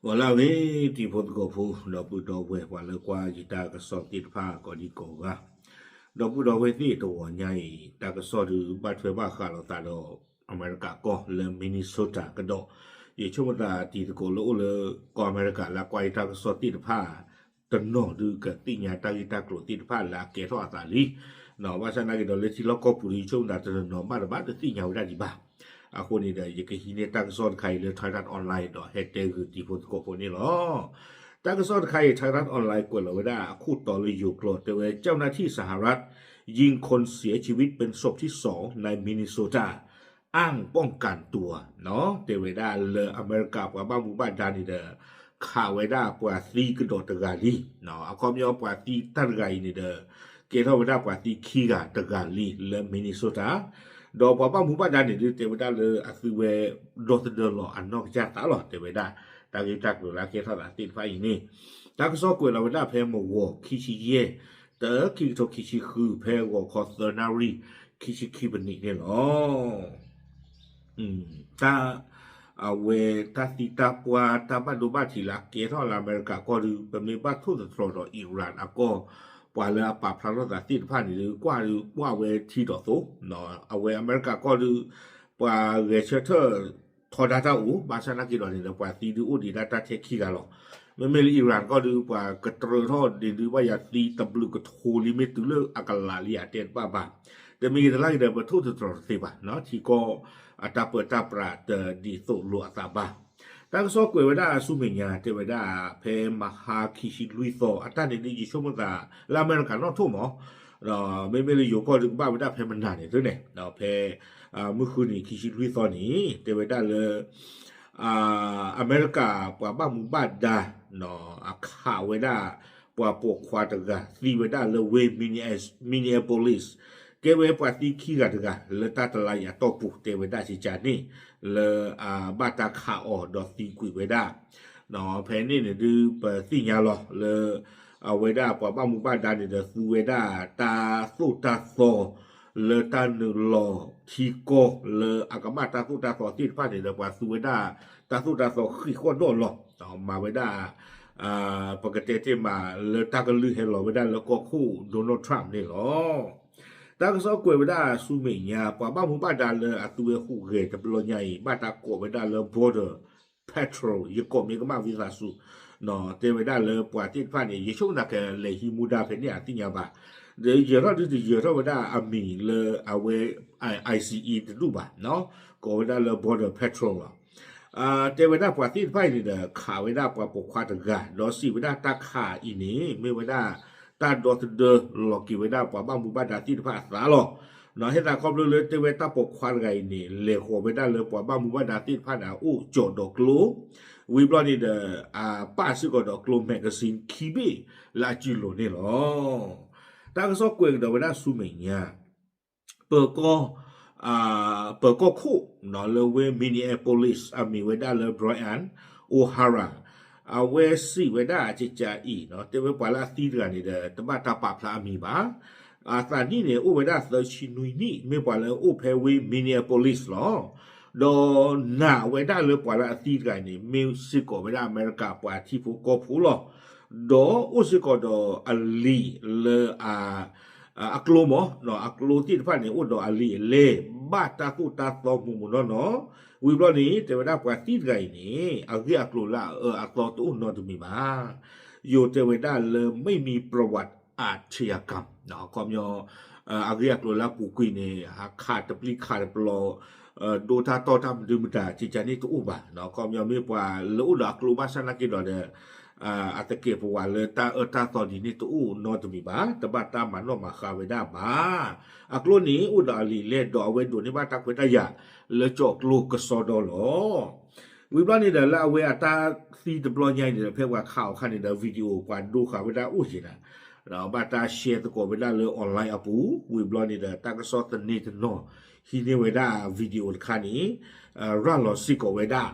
ဂီၤလၢအဂ့ၤ တံၤဖိသကိးဖိ ဒီပုၢ်ဒီဝဲၢ် ပှၤလၢကွၢ်ယတၢ်ကစီၣ်သ့ၣ်တဖၣ် ကိးဒံကိးဂၤ, ဒီပုၢ်ဒီဝဲၢ်သ့ၣ်တဂီၤညါအံၤ တၢ်ကစီၣ်ဒုးဘၣ်ထွဲဘၣ်ဃးလိာ်သးဒီး အမဲရကၤကီၢ်လၢ Minnesota ကဒီး, ယဆိကမိၣ်သးတံၤသကိးလၢအိၣ်လၢကီၢ်အမဲရကၤလၢကွၢ်ယတၢ်ကစီၣ်သ့ၣ်တဖၣ် တနီၤဒုးကသ့ၣ်ညါတၢ်ဂ့ၢ်တၢ်ကျိၤသ့ၣ်တဖၣ်လၢအကဲထီၣ်အသးလံ. ဘၣ်ဆၣ်သနာ်က့ဒီးလၢထံလီၢ်ကီၢ်ပူၤဒီး ယဆိကမိၣ်သးတနီၤနီၤဘၣ်တဘၣ်တသ့ၣ်ညါဝဲဒၣ်ဒံးဘၣ်. အဃိန့ၣ်ဒီး ယကဟံးန့ၢ်တၢ်ကစီၣ်တခါအံၤလၢ Thairath Online ဒီးဟဲတဲဂုာ်တံၤဖိသကိးဖိန့ၣ်လီၤ. တၢ်ကစီၣ်တခါအံၤ Thairath Online ကွဲးလီၤဝဲဒၣ်အခိၣ်တီလၢယိၤကျိာ် တဲဝဲ เจ้าหน้าที่สหรัฐยิงคนเสียชีวิตเป็นศพที่สองใน Minnesota อ้างป้องกันตัว တဲဝဲဒၣ်လၢအမဲရကၤပှၤဘၣ်မူဘၣ်ဒါန့ၣ်ဒီး ခးဝဲဒၣ်ပှၤသံကဒီးတဂၤလံ. အခီပညီပှၤသံတၢ်တဂၤအံၤန့ၣ်ဒီး ကဲထီၣ်ဝဲဒၣ်ပှၤသံခံဂၤတဂၤလံလၢ Minnesota ဒီးပှၤဘၣ်မူဘၣ်ဒါန့ၣ်ဒုးတဲဝဲဒၣ်လၢအသုဝဲဒီသဒၢလီၤအနီၢ်ကစၢ်သးလီၤ တဲဝဲဒၣ် တၢ်ဂ့ၢ်တၢ်ကျိၤလၢအကဲထီၣ်သးသ့ၣ်တဖၣ်အံၤန့ၣ် တၢ်ကစီၣ်ကွဲးလီၤဝဲဒၣ်ဖဲမဂီၤခံဆံယဲၢ် တၢ ခံကထိခံဆံဃု ဖဲဂီၤခီသၢနၣ်ရံၣ် ခံဆံခံပနံးန့ၣ်လီၤ. တၢ် အဝဲတၢ်သံတၢ်ပှၢ်တၢ်ဘၣ်ဒိဘၣ်ထံးလၢအကဲထီၣ်လၢအမဲရကၤကီၢ်ဒုး ပမ့ၢ်ဘၣ်ထိၣ်သတြီၤဒီး Iran အကီၢ် ပှၤလၢအပာ်ဖျါထီၣ်သးသ့ၣ်တဖၣ်န့ၣ်ဒုး ကွၢ်ဒုးကွၢ်ဝဲထံဒီးသိး, အဝဲအမဲရကၤကီၢ်ဒုး ပှၤဂဲၤဆၢထၢၣ်ထီဒါတၢ်အိၣ် ဘၣ်ဆၣ်သနာ်က့ဒီးန့ၣ်ဒီး ပှၤသံဒုးအိၣ်ဒံးဒၣ်တၢ်ထဲခံဂၤလီၤ. မ့မ့ၢ်လၢ Iran ကီၢ်ဒုး ပှၤကတြၢထီၣ်ဒံးဒုးဘၣ်ယၤသံတဘျုးကထိလံ မ့ၢ်တုၤလၢအကလးလံအတဲတဘၣ်ဘၣ်. တမံၤဂ့ၤတလါဂ့ၤဒီး ပထိၣ်သတြီၤတသ့ဘၣ် ထံကီၢ်အတၢ်ပၢတၢ်ပြးတဒ်သိးလိာ်အသးဘၣ်. တၢ်ကစီၣ်ကွဲးဝဲဒၣ်ဆူမဲာ်ညါ တဲဝဲဒၣ် ဖဲမဟါခံဆံလွံၢ်သီ အတၢ်န့ၣ်ဒုးယဆိကမိၣ်သး လၢအမဲရကၤနီၣ်ထိၣ်မး ဒီးမ့မ့ၢ်လၢယိၤကီၢ်ဒုးကဘၣ်ဝဲဒၣ်ဖဲမနၤန့ၣ်သုန့ၣ် ဖဲ မုၢ်ဃုနံၤခံဆံလွံၢ်သီန့ၣ် တဲဝဲဒၣ်လၢ အမဲရကၤပှၤဘၣ်မူဘၣ်ဒါ အခးဝဲဒၣ် ပှၤပိာ်ခွါတဂၤ သံဝဲဒၣ်လၢဝ့ၢ် Minneapolis ကဲဝဲပှၤသံခံဂၤတဂၤ လၢတၢ်တလါအံၤအတီၢ်ပူၤ တဲဝဲဒၣ်ကကန့ၣ် လၢအဘၣ်တၢ်ခးအီၤဒီးသံကွံာ်ဝဲဒၣ် ဖဲန့ၣ်န့ၣ်ဒုးပသ့ၣ်ညါလီၤလၢ အဝဲဒၣ်ပှၤဘၣ်မူဘၣ်ဒါန့ၣ်ဒီးသူဝဲဒၣ်တၢ်သိၣ်တၢ်သီ လၢတၢ်နုာ်လီၤထံကီၢ်လၢအကဘၣ်တၢ်သိၣ်တၢ်သီသ့ၣ်တဖၣ်န့ၣ်ဒီး ပှၤသူဝဲဒၣ်တၢ်သိၣ်တၢ်သီဃံးဃီၣ်ဒီၣ်လီၤ. မၤဝဲဒၣ် ပကတဲတ့ၢ်မးလၢတၢ်ကလုၢ်ဟဲလီၤဝဲဒၣ်လၢကီၢ်ခိၣ် Donald Trump န့ၣ်လီၤ. တၢ်ကစီၣ်ကွဲးဝဲဒၣ်ဆူမဲာ်ညါ ပှၤဘၣ်မူဘၣ်ဒါလၢအသုဝဲဟူးဂဲၤတဘျီညါအံၤ ဘၣ်တၢ်ကိးဝဲဒၣ်လၢ border patrol ယကိးမ့ၢ်ကမၣ်ဝံသးစူၤ တဲဝဲဒၣ်လၢပှၤသ့ၣ်တဖၣ်န့ၣ် ယဆိကမိၣ်သးကလဲၤဟံးမူဒါဖဲန့ၣ်အသ့ၣ်ညါဘၣ်. ဒီးယၢၤထီၣ်ဒုးတယၢၤထီၣ်ဝဲဒၣ်အမံၤလၢအဝဲ ICE တဒူၣ်ဘၣ် ကိးဝဲဒၣ်လၢ border patrol လီၤ. တဲဝဲဒၣ်ပှၤသ့ၣ်တဖၣ်အံၤန့ၣ်ဒီး ခးဝဲဒၣ်ပှၤပိာ်ခွါတဂၤ ဒီးစံးဝဲဒၣ်တၢ်ခးအံၤန့ၣ် မ့ၢ်ဝဲဒၣ်တၢ်ဒီသဒၢလီၤက့ၤဝဲဒၣ်ပှၤဘၣ်မူဘၣ်ဒါသ့ၣ်တဖၣ်အသးလီၤ. ဟ့ၣ်သးခီဖျိလၢတဲဝဲတၢ်ပိာ်ခွါတဂၤအံၤန့ၣ် လဲၤဃီၤဝဲဒၣ်လၢပှၤဘၣ်မူဘၣ်ဒါသ့ၣ်တဖၣ်န့ၣ် အအိၣ်ကၠီၤဒီးကျိ ဝံၤဘျီန့ၣ်ဒီး အပာ်စ့ၢ်ကီးဒီးကျိ magazine ခံဘ့ၣ်လၢအစုလိၤန့ၣ်လီၤ. တၢ်ကစီၣ်ကွဲးကဒီးဝဲဒၣ်ဆူမဲာ်ညါ ပၢၤကီၢ် ပၢၤကီၢ်ခိၣ်လၢဝ့ၢ် Minneapolis အမံၤဝဲဒၣ်လၢ Brian O'Hara အဝဲစံးဝဲဒၣ်ကကအံၤ တဲဝဲပှၤလၢအသံတဂၤန့ၣ်ဒီး တဘၣ်တၢ်ပာ်ဖျါအမံၤဘၣ်. အသးနံၣ်န့ၣ် အိၣ်ဝဲဒၣ်သၢဆံနွံနံၣ် မ့ၢ်ပှၤလၢအအိၣ်ဖဲဝ့ၢ် Minneapolis လီၤ. ဒီးနာ်ဝဲဒၣ်လၢပှၤလၢအသံတဂၤန့ၣ် မ့ၢ်စ့ၢ်ကီးဝဲဒၣ်အမဲရကၤပှၤထံဖိကီၢ်ဖိလီၤ. ဒီးအိၣ်စ့ၢ်ကီးဒီးအလံာ်လၢအ အကျိမး အကျိသ့ၣ်တဖၣ်န့ၣ် အိၣ်ဒီးအလံာ်အလဲၢ် ဘၣ်တၢ်သိၣ်တၢ်သီမူးမူးနီၢ်နီၢ်. ဝံၤဘျီန့ၣ် တဲဝဲဒၣ်ပှၤသံတဂၤအံၤန့ၣ် အဂ့ၢ်အကျိၤလၢအအၢအသီတအိၣ်နီတမံၤဘၣ်. ယိၤတဲဝဲဒၣ်လၢ ไม่มีประวัติอาชญากรรม ခီပညီ အဂ့ၢ်အကျိၤလၢအပူၤကွံာ်န့ၣ် ခးတပျံၤခးတပျီၤ ဒိတၢ်တီၢ်တၢ်မနုၤမတၤ ကကန့ၣ်တအိၣ်ဘၣ်. ခီပညီမ့ၢ်ပှၤလၢအိၣ်ဒီးအကျိဘၣ်ဆၣ်သနာ်က့ဒီးဒီး အသကဲးပဝးလၢတၢ်အၢတၢ်သီဒ်န့ၣ်တအိၣ်နီတမံၤဘၣ်. တဘၣ်တၢ်မၤနီၣ်မၤဃါဝဲဒၣ်ဘၣ်. အကျိန့ၣ်အိၣ်ဒီးအလံာ်လဲၢ် ဒီးအဝဲဒိးန့ၢ်ဘၣ်တၢ်ခွဲးတၢ်ယာ်လၢကၠီၤကျိကစီဒီလီၤ. ဝံၤဘျီန့ၣ်ဒီးလၢအဝဲအတၢ်သံတဘျီညါအံၤန့ၣ်ဒီး ဖဲပှၤခးအီၤအခါန့ၣ်ဒီး video ပှၤဒိဃာ်ဝဲဒၣ်အိၣ်က့ၤနၤ ဒီးဘၣ်တၢ် share သကိးဝဲဒၣ်လၢ online အပူၤ ဝံၤဘျီန့ၣ်ဒီး တၢ်ကစီၣ်သန့ၤတနီၤ ဟံးန့ၢ်ဝဲဒၣ် video တခါန့ၣ် ရၤလီၤစ့ၢ်ကီးဝဲဒၣ်.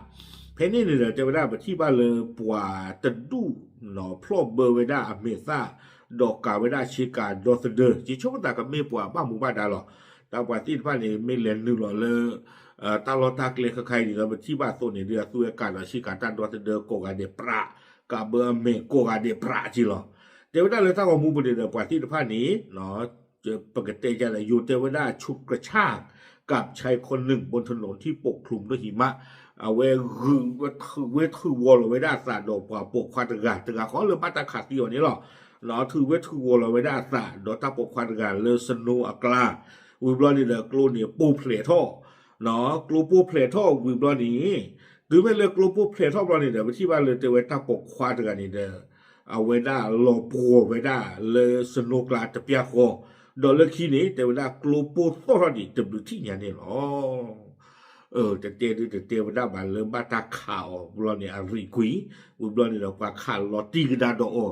ဖဲန့ၣ်န့ၣ်ဒီး တဲဝဲဒၣ်ပထံၣ်ဘၣ်လၢပှၤတဒူၣ် ဖျီၣ်ဘၢဝဲဒၣ်အမဲာ်သၣ် ဒီးကၤဝဲဒၣ်ဆ့ကၤဒီသဒၢ ယဆိကမိၣ်သးကမ့ၢ်ပှၤဘၣ်မူဘၣ်ဒါလီၤ. တၢ်ပှၤသ့ၣ်တဖၣ်န့ၣ် မ့ၢ်လဲၤနုာ်လီၤလၢ တၢ်လီၢ်တၢ်ကျဲခဲခါအံၤန့ၣ်ဒီး ပထံၣ်ဘၣ်အသိးန့ၣ် ဒုးအသူဝဲကးဒီးဆ့ကၤတၢ်ဒီသဒၢကိးဂၤဒဲးပြး, ကးဘၢအမဲာ်ကိးဂၤဒဲးပြးက့လီၤ. တဲဝဲဒၣ်လၢတၢ်ဂီၤမူပူၤန့ၣ်ဒီး ပှၤသ့ၣ်တဖၣ်န့ၣ် ပကတဲကလဲၣ် ယိၤတဲဝဲဒၣ် ခြူးကချၢၣ် กับชายคนหนึ่งบนถนนที่ปกคลุมด้วยหิมะ အဝဲဂုာ်ဝဲထုးဝီၤလီၤဝဲဒၣ်အသးဒီးပှၤပိာ်ခွါတဂၤ, တဂၤဃီလၢဘၣ်တၢ်ခးသံအီၤန့ၣ်လီၤ. ထုးဝဲထုးဝီၤလီၤဝဲဒၣ်အသးဒီးတၢ်ပိာ်ခွါတဂၤလၢ snow အကျါ, ဝံၤဘျီန့ၣ်ဒီးကျိန့ၣ်ပိၢ်ဖျဲးထီၣ်, ကျိပိၢ်ဖျဲးထီၣ်ဝံၤဘျီန့ၣ်, တုၤမ့ၢ်လၢကျိပိၢ်ဖျဲးထီၣ်ဘျီန့ၣ်ဒီး ပထံၣ်ဘၣ်လၢတဲဝဲတၢ်ပိာ်ခွါတဂၤန့ၣ်ဒီး အဝဲဒၣ်လီၤပှီၢ်ဝဲဒၣ်လၢ snow ကျါတပျၢ်ဃီ, ဒီးလၢခံန့ၣ် တဲဝဲဒၣ်ကျိပိၢ်သီၣ်ထီၣ်ဒံးတဘျုးထံၣ်ညါန့ၣ်လီၤ. တတဲဒုတတဲဝဲဒၣ်ဘၣ်လၢဘၣ်တၢ်ခးအီၤဘျီန့ၣ် အရံးကွံာ်, ဝံၤဘျီန့ၣ်ဒီးပှၤခးလီၤတံၢ်ကဒါဒီး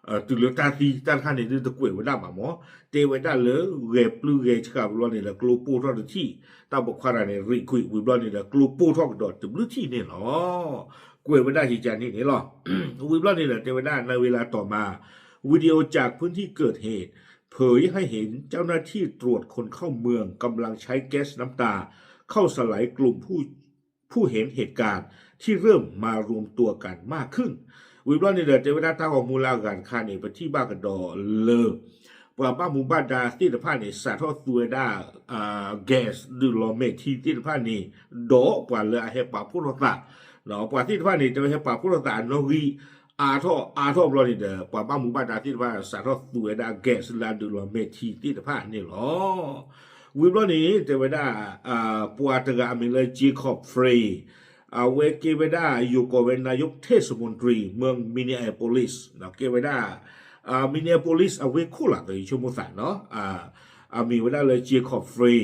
အီၤ, တုၤလၢတၢ်သံတၢ်တခါန့ၣ်ဒုတကွဲးဝဲဒၣ်ဘၣ်မၢ်, တဲဝဲဒၣ်လၢဂဲၤပျုၢ်ဂဲၤဆှးဝံၤဘျီန့ၣ်ဒီးကျိပိၢ်ထီၣ်တထံၣ်, တၢ်ပိာ်ခွါတဂၤန့ၣ် ရံးကွံာ် ဝံၤဘျီန့ၣ်ဒီးကျိပိၢ်ထီၣ်ကဒီးတဘျုးထံၣ်န့ၣ်လီၤ. ကွဲးဝဲဒၣ်ယကန့ၣ်န့ၣ်လီၤ. ဝံၤဘျီန့ၣ်ဒီးတဲဝဲဒၣ် ในเวลาต่อมา วิดีโอจากพื้นที่เกิดเหตุ เผยให้เห็นเจ้าหน้าที่ตรวจคนเข้าเมืองกำลังใช้แก๊สน้ำตาเข้าสลายกลุ่มผู้ ผู้เห็นเหตุการณ์ที่เริ่มมารวมตัวกันมากขึ้น ဝံၤဘျီန့ၣ်ဒီး တဲဝဲဒၣ်တၢ်ဂီၤမူလၢအဂၤတခါန့ၣ် ပထံၣ်ဘၣ်ကဒီးလၢ ပှၤဘၣ်မူဘၣ်ဒါသ့ၣ်တဖၣ်န့ၣ် စးထီၣ်သူဝဲဒၣ် gas ဒုးလီၤမဲာ်ထံသ့ၣ်တဖၣ်န့ၣ်, ဒီးပှၤလၢအဟဲပာ်ဖှိၣ်ထီၣ်သး, ပှၤသ့ၣ်တဖၣ်န့ၣ် တဲဝဲဟဲပာ်ဖှိၣ်ထီၣ်သးအနီၣ်ဂံၢ် အါထီၣ်အါထီၣ်ဘျီန့ၣ်ဒီး ပှၤဘၣ်မူဘၣ်ဒါသ့ၣ်တဖၣ် စးထီၣ်သူဝဲဒၣ် gas လၢအဒုးလီၤမဲာ်ထံသ့ၣ်တဖၣ်န့ၣ်လီၤ. ဝံၤဘျီန့ၣ် တဲဝဲဒၣ် ပှၤတဂၤအမံၤလၢ Jacob Frey, အဝဲကဲဝဲဒၣ် ယိၤကိးဝဲ นายกเทศมนตรีเมือง Minneapolis ကဲဝဲဒၣ် Minneapolis အဝ့ၢ်ခိၣ်လီၤ ယဆိကမိၣ်သးနီၤ, အမံၤဝဲဒၣ်လၢ Jacob Frey,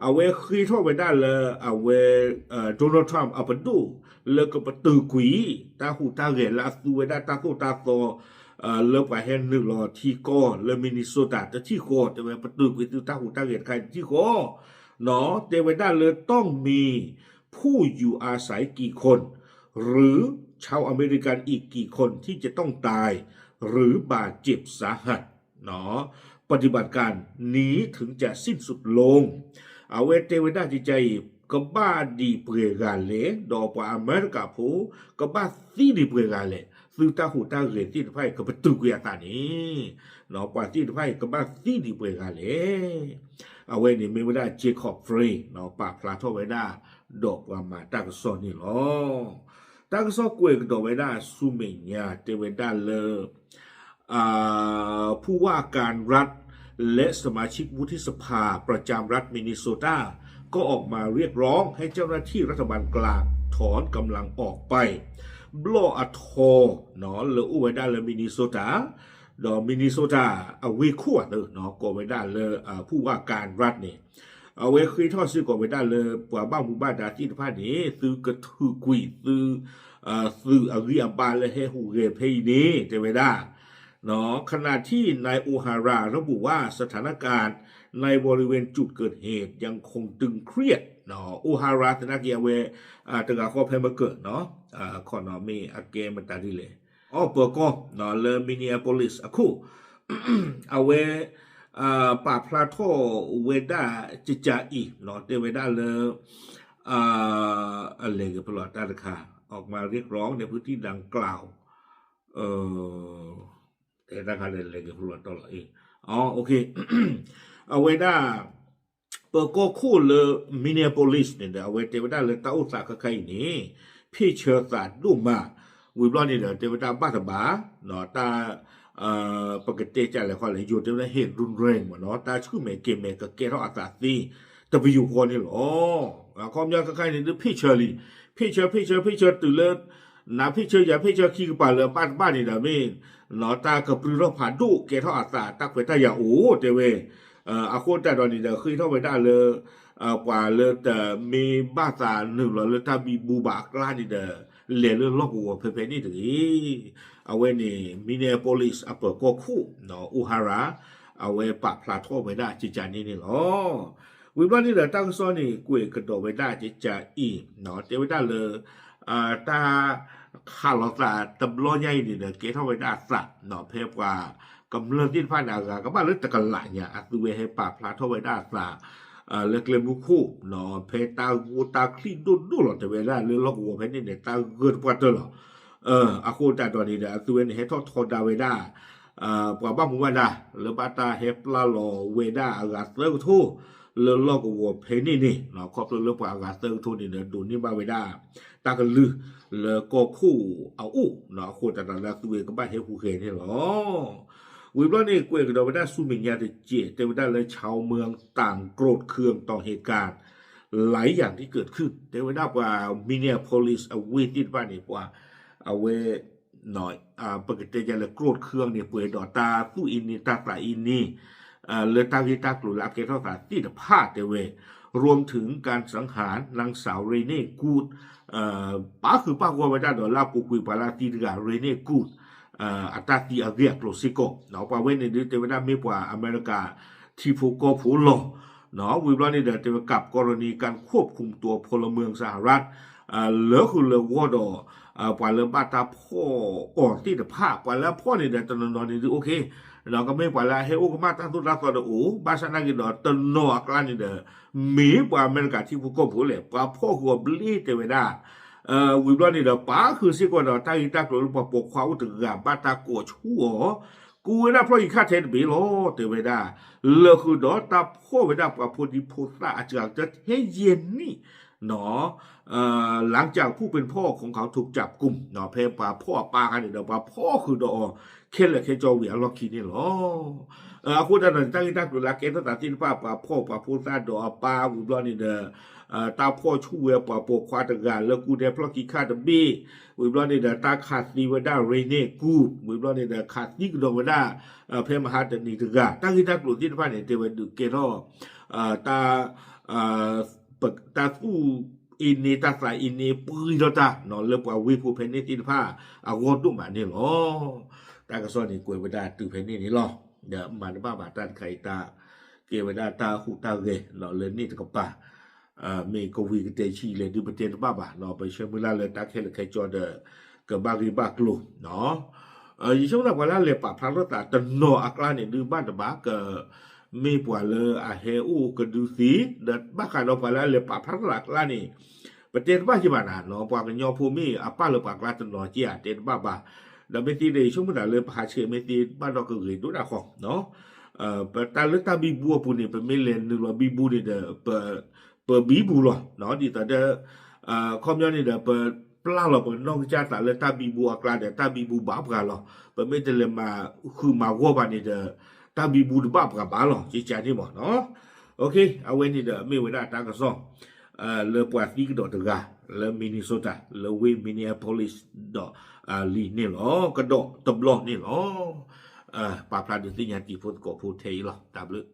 အဝဲဃ့ထီၣ်ဝဲဒၣ်လၢအဝဲ Donald Trump အပဒိၣ်လၢကပတုာ်ကွံာ် တၢ်ဟူးတၢ်ဂဲၤလၢအသူဝဲဒၣ်တၢ်သိၣ်တၢ်သီ လၢပှၤဟဲနုာ်လီၤထံကီၢ်လၢ Minnesota တထံၣ်ဃီ, တဲဝဲပတုာ်ကွံာ်သုတၢ်ဟူးတၢ်ဂဲၤတခါတထံၣ်ဃီ, တဲဝဲဒၣ်လၢ ต้องมีผู้อยู่อาศัยกี่คน หรือชาวอเมริกันอีกกี่คนที่จะต้องตาย หรือบาดเจ็บสาหัส ปฏิบัติการนี้ถึงจะสิ้นสุดลง အဝဲတဲဝဲဒၣ်ကကါအံၤ ကဘၣ်ဒံးပှဲၤဂၤလဲၣ်, ဒီးပှၤအမဲရကၤဖိ ကဘၣ်သံဒံးပှဲၤဂၤလဲၣ်, သုတၢ်ဟူးတၢ်ဂဲၤသ့ၣ်တဖၣ်အံၤ ကပတုာ်ကွံာ်အသးန့ၣ်, ပှၤသ့ၣ်တဖၣ်အံၤ ကဘၣ်သံဒံးပှဲၤဂၤလဲၣ်. အဝဲန့ၣ်မ့ၢ်ဝဲဒၣ် Jacob Frey ပာ်ဖျါထီၣ်ဝဲဒၣ် ဒီးပှၤမၤတၢ်ကစီၣ်န့ၣ်လီၤ. တၢ်ကစီၣ်ကွဲးကဒီးဝဲဒၣ်ဆူမဲာ်ညါ တဲဝဲဒၣ်လၢ ผู้ว่าการรัฐ และสมาชิกวุฒิสภาประจำรัฐมินนิโซตา ก็ออกมาเรียกร้องให้เจ้าหน้าที่รัฐบาลกลางถอนกำลังออกไป บลอท လၢအိၣ်ဝဲဒၣ်လၢ Minnesota ဒီး Minnesota အဝ့ၢ်ခိၣ်အသး ကိးဝဲဒၣ်လၢ ผู้ว่าการรัฐ န့ၣ် အဝဲဃ့ထီၣ်စ့ၢ်ကီးဝဲဒၣ်လၢ ပှၤဘၣ်မူဘၣ်ဒါသ့ၣ်တဖၣ်န့ၣ် သုကထုးကွံာ်သု သုးအဂံၢ်အဘါလၢဟဲဟူးဂဲၤဖဲအံၤန့ၣ် တဲဝဲဒၣ် ขณะที่นายโอฮาราระบุว่าสถานการณ์ในบริเวณจุดเกิดเหตุยังคงตึงเครียด O'Hara သနာ်က့အဝဲ တဂၤဃီဖဲမ့ၢ်ကၢၢ်နီၤ, ခီနီၤမ့ၢ်အကဲမတၤဒ်လဲၣ်, အပၢၤကီၢ်လၢ Minneapolis အခိၣ် အဝဲ ပာ်ဖျါထီၣ်ဝဲဒၣ်ကကါအံၤ တဲဝဲဒၣ်လၢ အလဲၤက့ၤဖဲလီၤတၢ်တခါ ออกมาเรียกร้องในพื้นที่ดังกล่าว တၢ်ခါလဲၤက့ၤဖဲလီၤတီၢ်လီၤ အဝဲဒၣ် ပၢၤကီၢ်ခိၣ်လၢ Minneapolis န့ၣ်ဒီး အဝဲတဲဝဲဒၣ်လၢတၢ်အိၣ်သးခဲခါအံၤန့ၣ် ဖ့ၣ်ဆၢသးဒိၣ်မး, ဝံၤဘျီန့ၣ်ဒီး တဲဝဲဒၣ်ဘၣ်တဘၣ် တၢ် ပကတဲကလဲၣ်ဃီလဲၣ် ယိၤတဲဝဲဒၣ် ဟ့ၣ်ရုၣ်ရဲၣ်မ့ၢ်နီၤ တၢ်ဆူၣ်မဲာ်ကဲၤမဲာ်ကကဲထီၣ်အသးသ့ တပယူာ်ဃီန့ၣ်လီၤ. အခီပညီခဲခါအံၤန့ၣ်ဒုးဖ့ၣ်ဆၢလံ, ဖ့ၣ်ဆၢ ဖ့ၣ်ဆၢ ဖ့ၣ်ဆၢတုၤလၢ နဖ့ၣ်ဆၢယဖ့ၣ်ဆၢခံကပၤလၢအဘၣ်တဘၣ်န့ၣ်ဒီးမ့ၢ် တၢ်ကပြုၢ်ထီၣ်ဖးဒိၣ်ကဲထီၣ်အသးတၢ်ခွဲးတၢ်ယာ်အိၣ်တဲဝဲ, အဃိသတးဒီးန့ၣ်ဒီး ဃ့ထီၣ်ဝဲဒၣ်လၢ ပှၤလၢတမ့ၢ်ဘၣ်သးနုာ်လီၤလၢတၢ်ဘံဘူဘၣ်အကျါန့ၣ်ဒီး လဲၤလၢလီၢ်ကဝီၤဖဲဖဲန့ၣ်တဂ့ၤ. အဝဲန့ၣ် Minneapolis အပၢၤကီၢ်ခိၣ် O'Hara အဝဲပာ်ဖျါထီၣ်ဝဲဒၣ်ကကါန့ၣ်န့ၣ်လီၤ. ဝံၤဘျီန့ၣ်ဒီးတၢ်ကစီၣ်န့ၣ် ကွဲးကဒီးဝဲဒၣ်ကကါအံၤ တဲဝဲဒၣ်လၢ တၢ်ခးလိာ်သးတဘျီညါအံၤန့ၣ်ဒီး ကဲထီၣ်ဝဲဒၣ်အသး ဖဲပှၤကမျၢၢ်သ့ၣ်တဖၣ်န့ၣ် အဂၤကဘၣ်လၢတကလးညါ အသုဝဲဟဲပာ်ဖျါထီၣ်ဝဲဒၣ်အသး လၢကျဲမုၢ်ခိၣ် ဖဲတၢ်ဂိၢ်တၢ်ချံၣ်ဒိၣ်ဒိၣ်လီၤ တဲဝဲဒၣ်လၢလီၢ်ကဝီၤဖဲန့ၣ်န့ၣ် တၢ်ဂၢၢ်တပှၢ်တၢၢ်လီၤ. အဃိသတးဒီးန့ၣ်ဒီး အသုဝဲန့ၣ်ဟဲထီၣ်ထီဒါဝဲဒၣ် ပှၤဘၣ်မူဘၣ်ဒါ လၢဘၣ်တၢ်ဟဲပျၢ်လီၤဝဲဒၣ်အဂၤသၢကထိ လၢလီၢ်ကဝီၤဖဲန့ၣ်န့ၣ် ခီဖျိလၢပှၤအဂၤသၢကထိန့ၣ်ဒီး ဒိးန့ၢ်ဘၣ်ဝဲဒၣ် တၢ်ကလုၢ်လၢကီၢ်ခိၣ်အအိၣ် အဃိသတးဒီးလၢအသုဝဲကဘၣ်ဟဲဟူးဂဲၤန့ၣ်လီၤ. ဝံၤဘျီန့ၣ် ကွဲးကဒီးဝဲဒၣ်ဆူမဲာ်ညါတစဲး တဲဝဲဒၣ်လၢ ชาวเมืองต่างโกรธเคืองต่อเหตุการณ์หลายอย่างที่เกิดขึ้น တဲဝဲဒၣ်ပှၤ Minneapolis အဝ့ၢ်သ့ၣ်တဖၣ်န့ၣ် ပှၤ အဝဲ ပကတဲဒ်လဲၣ် ကြိးခူးန့ၣ် ပှဲၤဒီးတၢ်သူၣ်အ့န့ တၢ်သးအ့န့ လၢတၢ်ဂ့ၢ်တၢ်ကျိၤလၢအကဲထီၣ်သးသ့ၣ်တဖၣ်တဲဝဲ รวมถึงการสังหารนางสาวเรเน่กูด ပာ်ဃုာ်ပာ်ဂီၢ်ဝဲဒၣ်ဒီးလၢအပူၤကွံာ်ပှၤလၢအသံတဂၤ Rene Good အတၢ်သံအဂ့ၢ်အကျိၤစ့ၢ်ကီး ပှၤဝဲန့ၣ်ဒုးတဲဝဲဒၣ်မ့ၢ်ပှၤအမဲရကၤ ထံဖိကီၢ်ဖိလီၤ. ဝံၤဘျီန့ၣ်ဒီးတဲဝဲ กับกรณีการควบคุมตัวพลเมืองสหรัฐ လၢဃုာ်လၢဂီၢ်ဒီး ပှၤလၢဘၣ်တၢ်ဖီၣ်အီၤသ့ၣ်တဖၣ် ပှၤလၢအဖီၣ်န့ၣ်ဒီး တနီၤနီၤန့ၣ်ဒုး အိၣ်ခ့ ကမ့ၢ်ပှၤလၢအဟဲအိၣ်ကမၣ်တၢ်သိၣ်တၢ်သီဒီးအိၣ် ဘၣ်ဆၣ်နာ်က့ဒီး တနီၤအကျါန့ၣ်ဒီး မ့ၢ်ပှၤအမဲရကၤထံဖိကီၢ်ဖိလဲၣ် ပှၤဖီၣ်ဃုာ်အီၤဘျ့တဲဝဲဒၣ် ဝံၤဘျီန့ၣ်ဒီး ပာ်ဃုာ်စ့ၢ်ကီးဒီးတၢ်ဂ့ၢ်တၢ်ကျိၤလၢပှၤပိာ်ခွါအိၣ်တဂၤဘၣ်တၢ်ကိးဆူအီၤ ကူဝဲဒၣ်ဖျီၣ်ယံၤခါထဲတဘ့ၣ်လီၤ တဲဝဲဒၣ် လၢဃုာ်ဒီးတၢ်ဖီၣ်ဝဲဒၣ်ပှၤဖိဒံဖိသၣ်အစှၤကတၢၢ်ထဲယဲၢ်နံၣ် နီၣ် หลังจากผู้เป็นพ่อของเขาถูกจับกุม ဖဲပှၤဖီၣ်အပၢ်ခါန့ၣ်ဒီး ပှၤဖီၣ်ဃုာ်ဒီးအီၤ ခဲလၢာ်ခဲဆ့ဝံၤအလီၢ်ခံန့ၣ်လီၤ. အဃိသတးဒီး တၢ်ဂ့ၢ်တၢ်ကျိၤလၢအကဲထီၣ်သးသ့ၣ်တဖၣ် ပှၤဖီၣ်ပှၤဖိသၣ်ဒီးအပၢ်ဝံၤဘျီန့ၣ်ဒီး တၢ်ဖီၣ်ဆူၣ်ဝဲပှၤပိာ်ခွါတဂၤလၢကူထဲဖျီၣ်ခံခါတဘ့ၣ် ဝံၤဘျီန့ၣ်ဒီး တၢ်ခးသံဝဲဒၣ် Rene Good ဝံၤဘျီန့ၣ်ဒီး ခးသံကဒီးဝဲဒၣ် ဖဲမဟါတနံၤတဂၤ တၢ်ဂ့ၢ်တၢ်ကျိၤသ့ၣ်တဖၣ်န့ၣ် တဲဝဲဒုးကဲထီၣ် တၢ် တၢ်သူၣ်အ့န့ တၢ်သးအ့န့ ပှံထီၣ်တၢ် လၢပှၤဝ့ၢ်ဖိဖဲန့ၣ်သ့ၣ်တဖၣ်အဂီၢ်ဒိၣ်မးန့ၣ်လီၤ. တၢ်ကစီၣ်န့ၣ် ကွဲးဝဲဒၣ်တုၤဖဲန့ၣ်န့ၣ်လီၤ. ဒီးမၤတဘၣ်ဘၣ်တၢ်တခါအံၤ တၢ်ကဲဝဲဒၣ်တၢ်ဟူးတၢ်ဂဲၤလၢန့ၣ်တကပၤ မ့ၢ်ကဝံၤကတဲဆံးလဲၣ်ဒုး ပတဲတဘၣ်ဘၣ် ပဆၢမုၢ်လၢ်လၢတၢ်ခဲလၢာ်ခဲဆ့ဒီး ကဘၣ်ဂ့ၢ်ဘၣ်ကျိၤ ယဆိကမိၣ်ပှၤလၢအလဲၤပာ်ဖျါထီၣ်သးတနီၤအကျါန့ၣ် ဒုးဘၣ်တဘၣ်က မ့ၢ်ပှၤလၢအဟဲအိၣ်ကဒုသ့ ဒီးဘၣ်ဃးဒီးပှၤလၢအလဲၤပာ်ဖျါထီၣ်သးအကျါန့ၣ် ပတဲတဘၣ်က့ၤဘၣ်နၤ ပှၤကညီဖိမ့ၢ်အပၢ်လၢပှၤကျါတနီၤက့ၤဧါ တဲတဘၣ်ဘၣ်. ဒီးမ့ၢ်သ့ဒီး ယဆိကမိၣ်သးလၢပဟးဆှဲးမ့ၢ်သ့ဘၣ်ဒီးကဂ့ၤဒိၣ်ဒၣ်ဃီ တၢ်လၢတၢ်ဘံဘူအပူၤန့ၣ် ပမ့ၢ်လဲၤနုာ်လီၤဘံဘူန့ၣ်ဒီး ပဘံဘူလီၤ ဒ်သိးဒီး ခီပညီန့ၣ်ဒီး ပပျၢ်လီၤပနီၢ်ကစၢ်သးလၢတၢ်ဘံဘူအကျါဒီး တၢ်ဘံဘူဘၣ်ပှၤလီၤ. ပမ့ၢ်တလဲၤမၤဃုာ်မၤဂီၢ်ဘၣ်န့ၣ်ဒီး တၢ်ဘံဘူတဘၣ်ပှၤဘၣ်လီၤ ကကန့ၣ်မ့ၢ်နီၤ. အဝဲန့ၣ်ဒီးမ့ၢ်ဝဲဒၣ်တၢ်ကစီၣ် လၢပှၤသံကဒီးတဂၤ လၢ Minnesota လၢဝ့ၢ် Minneapolis ဒီးလံန့ၣ်လီၤ ကဒီးတဘျီန့ၣ်လီၤ. ပာ်ဖျါဒုးသ့ၣ်ညါတံၤဖိသကိးဖိထဲအံၤလီၤ တၢ်ဘျုး